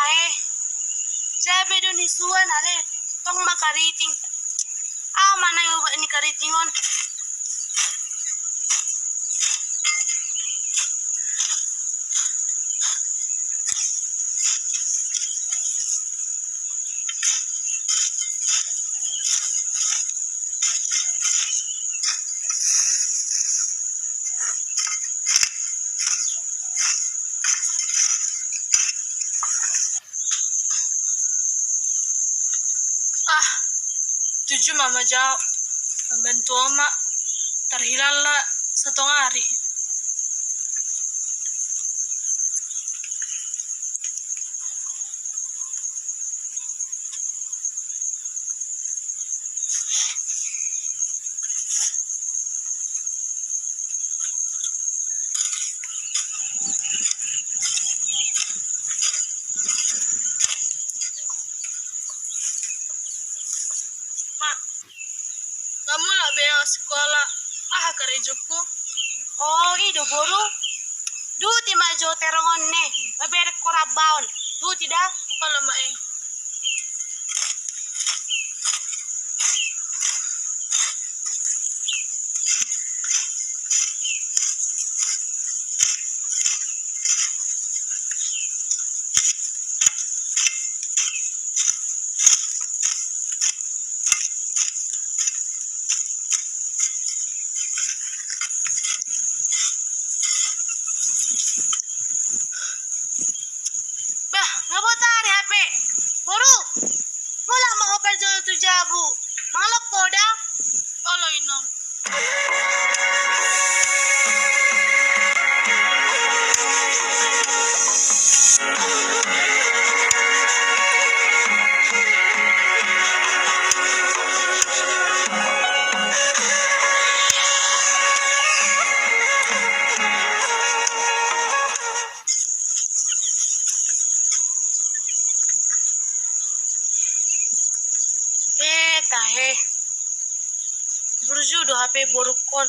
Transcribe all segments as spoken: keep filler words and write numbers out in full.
Ae, jabe do ni suan ale, tong ma kariting. Aha ma nai ubat ni kariting on? Ah, tuju ma ma jau. Mambantu oma. Tarhilala satongari. Ma, nga mulak be au sikola, aha karejongku? Oh, i do boru. Duti ma jo terong on ne, maberek ho rambaon. Duti da. Olo ma e. Bah, nga botari hape. Boru, mulak ma ho parjolo tu jabu. Mangalok ho da. Olo inong. Eh, tahe. Burju do hape borungkon.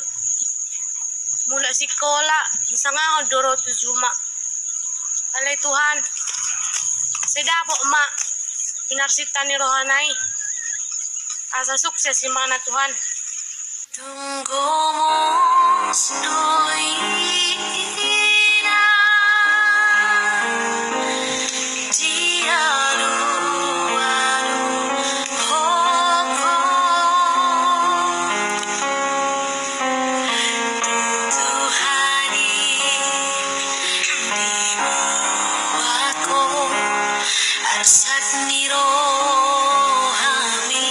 Mulak sikola, disangahon do ro tu juma. Ale Tuhan, sai dapot ma pinarsinta ni rohana i. Asa sukses imana Tuhan. Tung gomos do inang di alualuhon. Tuhan i dibuat ho arsak ni rohami.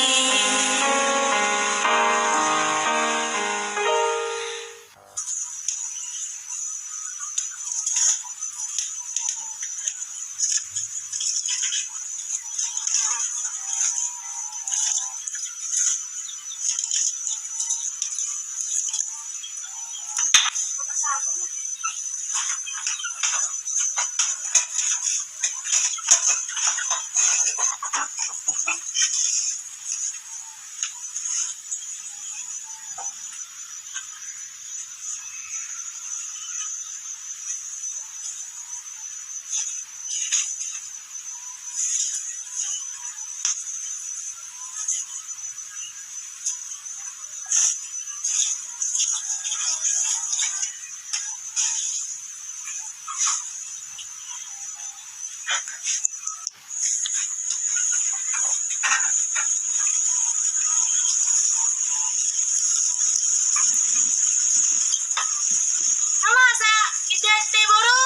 Amasa, idatte boru.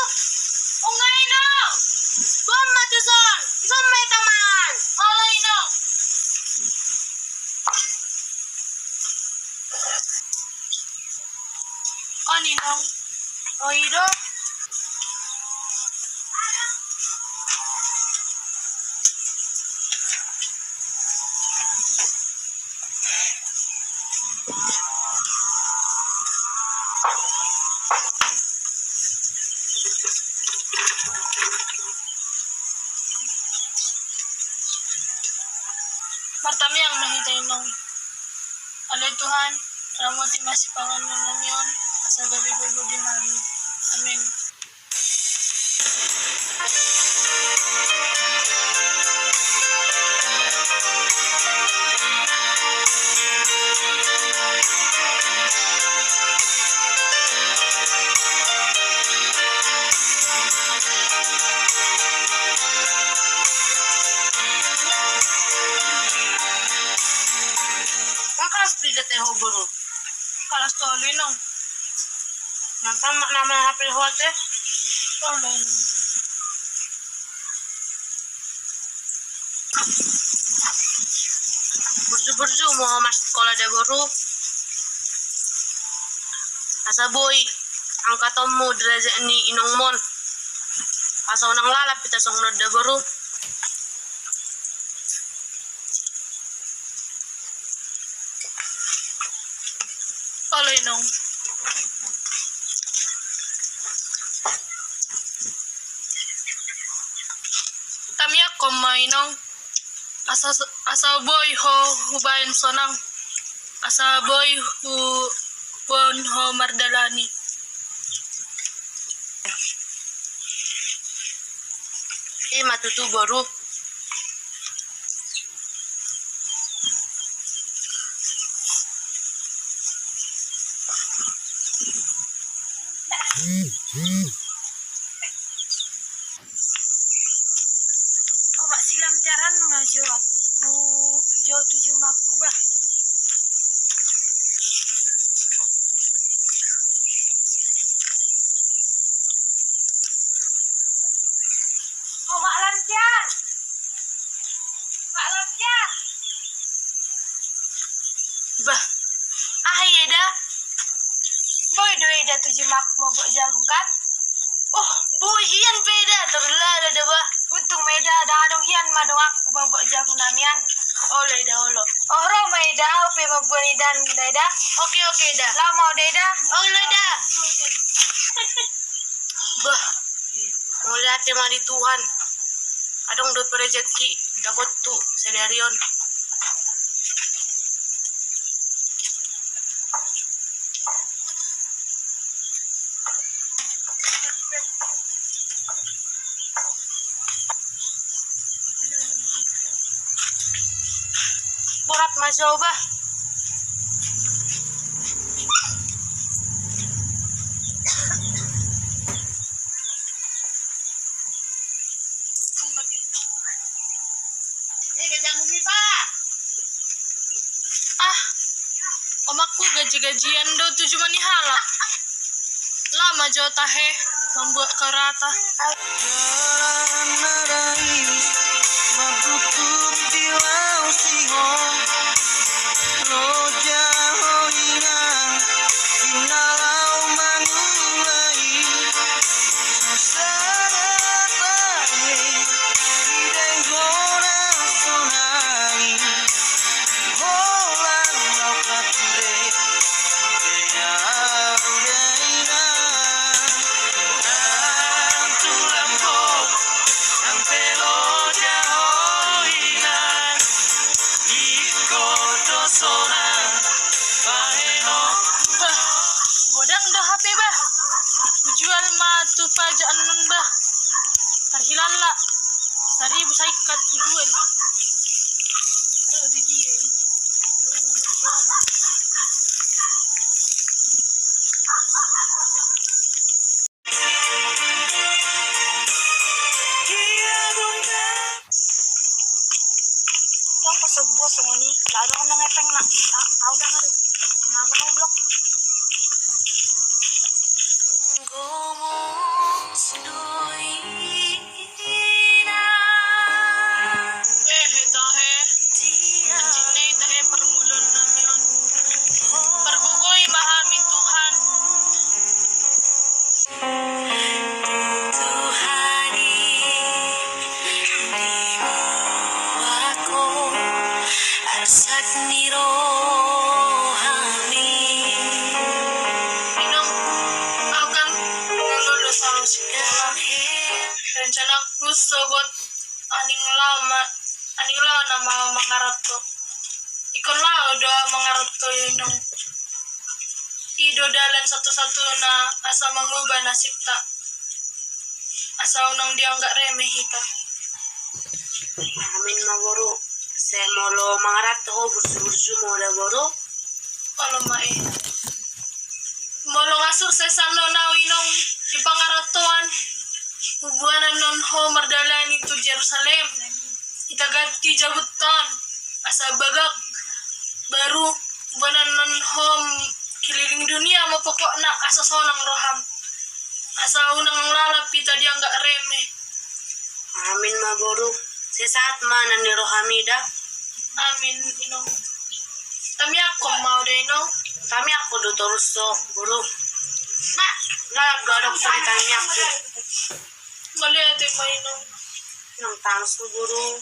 Ungai no. Gomma tuson, gomma taman. Olo inong. On inong. O i do. Martamiang ma hita inong. Ale Tuhan, ramoti ma sipanganon nami on, asa gabe gogo di hami. Amen. Ho boru. Kalas tolu, Inong. Nonton mak nama H P ho ate. Olo, Inong. Burju-burju ma ho marsikola da boru. Asa boi angkatonmu derajat ni inongmon. Asa unang lalap hita songon on da boru. Olo, Inong. Tamiangkon ma, Inong. Asa, asa boi ho hubaen sonang. Asa boi hu, huboan ho mardalani. I ma tutu boru. Omak silam teran ma jo, jo tuju makku bah. Omak lantiar. Pak lantiar. Bah, aha i eda? Boi do eda tuju makku mogok jagung kan? Oh, boi hian pe eda, terlala da bah. Untung ma eda, dang adong hian ma dong aku mambuat jagung namian. Olo eda, olo. Oh, ro ma eda, au pe mambuat idan da eda. Oke, oke eda. Lama eda eda. Olo eda. Bah, mauliate ma di Tuhan. Adong dope rejeki dapothu sadari on. Borat ma jo bah. Ah, omakku gaji-gajian do tuju manihalak. Lama jo tahe mambuat karata. Bah, godang do H P bah. Hujual ma tu pajak annon bah. Tarhilala. Saribu saingkat hujual. Ro di dia. Yang pas sebuah songoni, lah ada orang ngepeng nak. Ah, ah, udah ngaruh. Nah, aku mau blok. Ehe, tahe. Anjing ne, tahe permulon nami on. Pargogoi ma hami Tuhan. Tuhan i, di muaku arsak ni rohami. Inong, au kan lulus au sikola. Rencanaku sogot Aning lao ma, aning lao nama mangaranto. Ingkon lao do au mangaranto, Inong. I do dalan satu-satuna asa mangubah nasibta. Asa unang dianggap remeh hita. Amin ma boru. Sai molo mangaranto ho burju-burju ma da boru. Olo ma i. Molo nga sukses annon au, Inong, di pangarantoan, huboan annon ho mardalani tu Jerusalem. Hita ganti jabunta on asa bagak baru Bananan hom keliling dunia ma pokokna, asa sonang roham, asa unang lalap hita di angga reme. Amin ma boru, sehat ma na ni rohami da. Amin inong. Tamiangkon ma au da inong. Tamiangkon do torus so boru. Nah, lalap do adong so di tamiangkon. Mauliate ma inong. Nang tangsu boru.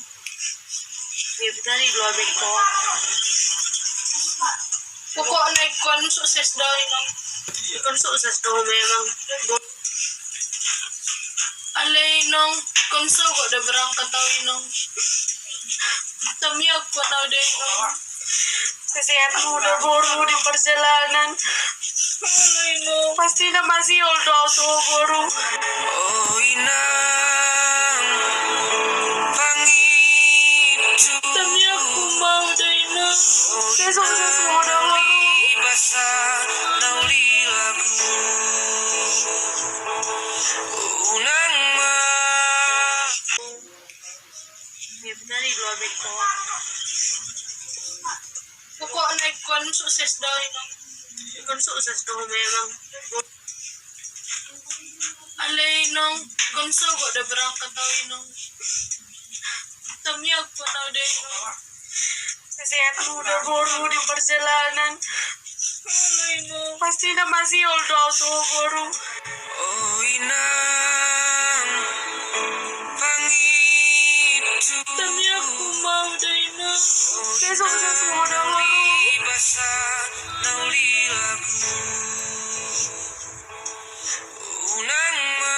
Bebtari dua beko. Pokokna ingkon sukses do inong. Ingkon sukses do memang. Alai inong, ingkon sogot do berangkat au inong. Tamiangkon au da inong. Sesehat ma da boru di perjalanan. Pasti na masihol do au tu ho boru. O inang pangitu. Tamiangkon ma au da inang. Sukses ma da boru. Basa na uli lagu. Unang ma. Bebtari dua beko. Pokokna ingkon sukses do inong. Ingkon sukses do memang. Alai inong, ingkon sogot do berangkat au inong. Tamiangkon au da inong. Sesehat ma da boru di perjalanan. Pasti na masihol do au tu ho boru. O inang pangitu. Tamiangkon ma au da inang. Sukses ma da boru. Basa na uli lagu. Unang ma.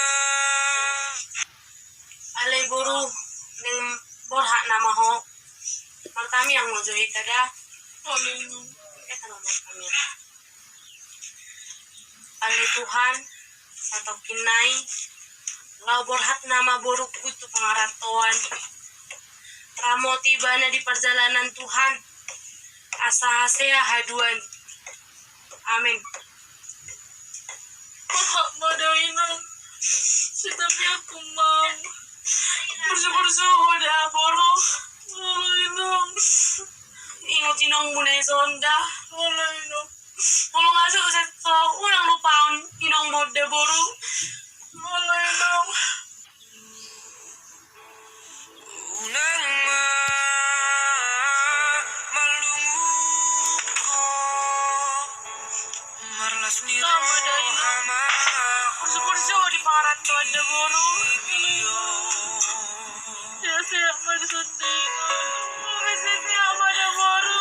Alai boru, naeng borhat nama ho. Martamiang ma jo hita da. Alai Tuhan, satongkin nai, laho borhat nama borungku tu pangarantoan. Ramoti ibana di perjalanan Tuhan. Asa hasea haduan. Amin. Borhat ma da inang. Sitamiangkon ma au. Burju-burju ho da boru. Molo inong. Ingot inongmu na dison da. Molo inong. Molo nga sukses ho, unang lupahon inongmu da boru. Molo inong. Unang ma mallungun ho. Marlas ni roha ma. Burju-burju di pangarantoan da boru. Sehat-sehat ma da songon i. Sehat-sehat ma da boru.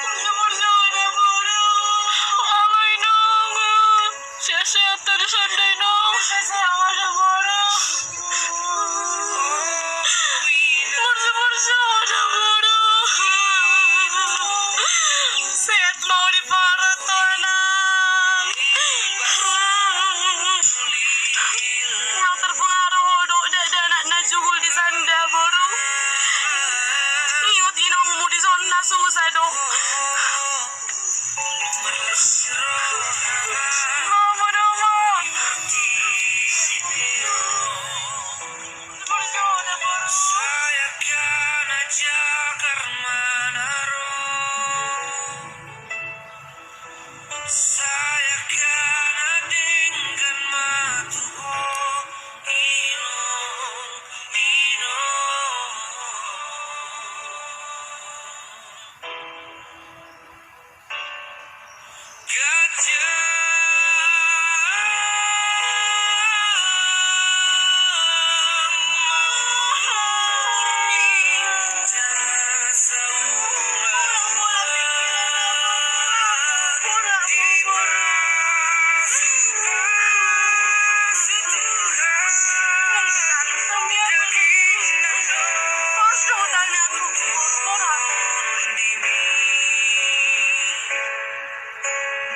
Burju-burju da boru. Alai inong. Sehat-sehat ma da songon i inong. Sehat-sehat ma da boru. Burju-burju da boru. Sehat ma di pangarantoan. Unang terpengaruh ho dohot dakdanak na jugul di sanda boru. Ingot inongmu dison na susah do. Mama dama. Saya kana jagar manaro. Saya kana denggan ma tu ho inong, inong.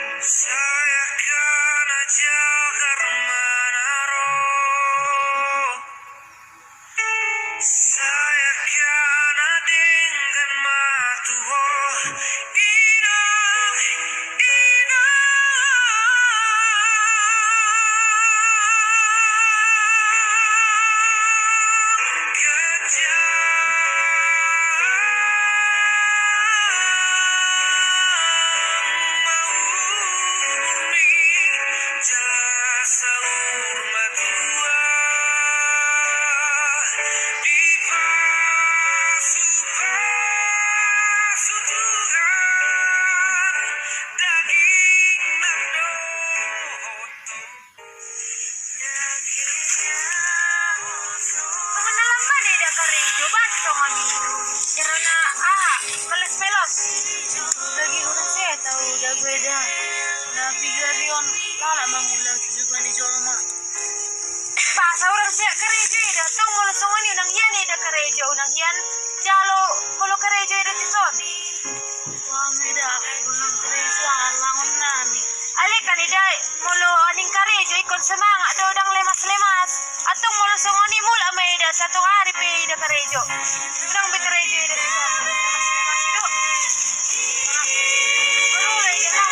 Saya kana jagar manaro. Saya kana denggan ma tu ho inong, inong. Gajah. Coba tong ami. Karena ah, meles-meles. Lagi orang sehat tahu udah beda. Tapi gari on lala mangula juga di jolma. Pas orang siap kerja dah tong molo songon i nang hian eda kerja nang hian jalo molo kerja eda tison. Wah, meda, ulang karejo, alangon nami. Ale kan eda, molo aning karejo, ingkon semangat do, dang lemas-lemas. Antong molo songon i mulak ma eda, satu hari pe eda karejo. Dang be karejo eda, lemas-lemas do. Baru lah eda,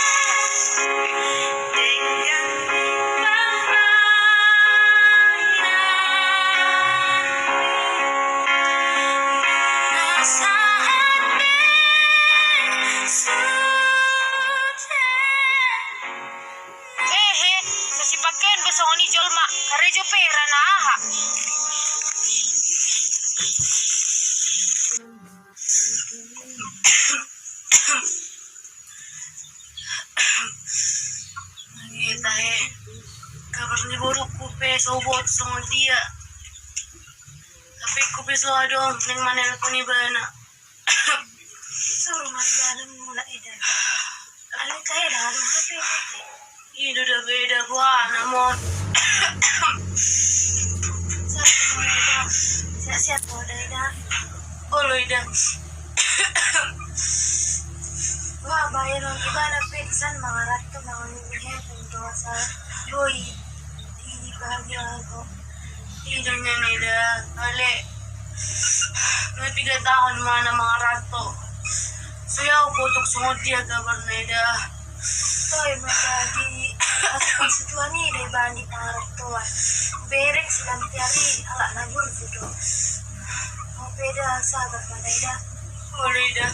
Ehe, so sipake be songon i jolma, karejo pe ra na aha. Tahe, kabar ni borungku pe so huboto songon dia. Tapi ku pe so adong naeng manelpon ibana. Suru ma ibana mulak eda. Ale tahe, dang adong H P. I do da beda buana mon. Sehat-sehat poda eda. Olo eda. Wah, bahenon ibana pe di san mangaranto mangan ni handphone do asa boi di bahagia ago. I do nian eda, ale. Nunga piga taon ma na mangaranto. So ia huboto songon dia kabarna eda. Toe ma jadi asa situan i da ibana di pangarantoan. Bereng silantiari halak na burju do. Au pe eda sabar ma da eda. Olo eda.